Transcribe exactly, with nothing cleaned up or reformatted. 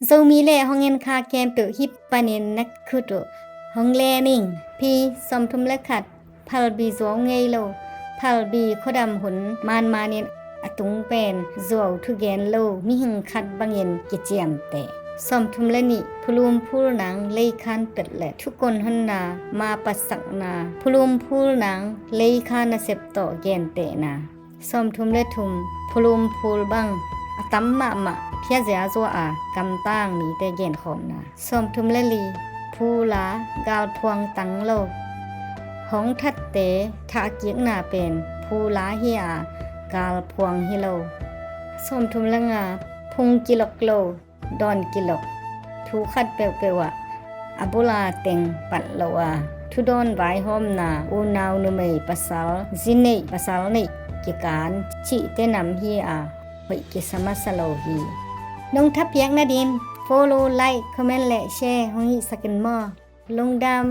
Zomi le hong en kha khempeuh hih panin na khut uh hong lem ing. Phi sawmthum le khat, phalbi zuau ngei lo. Phalbi khuadam hun manmanin a tung pen zuau thugen lo mihing khat bangin kiciamteh. Sawmthum le nih, phulum phul nang leikhan pet le thukon honna ma patsakna, phulum phul nang leikhan a sep tawh gentehna. Sawmthum le thum, phulum phul bang a tam mahmah phiazia zuah a kamtang mite genkhawmna. Sawmthum le li, phula galphuang tang lo. Hong thatte thahkikna pen phula hi a galphuang hi lo. Sawmthum le nga, phung kilok lo, dawn kilok. Thu khat peuhpeuh ah a bula teng pat lo a, thudawn vaihawmna, unau numei pasal, zi neih pasal neih kikan cihte nam hi a, hoih kisa masa lo hi. Nong thapiak nadin follow, like, comment le share hong hihsak in maw. Lungdam.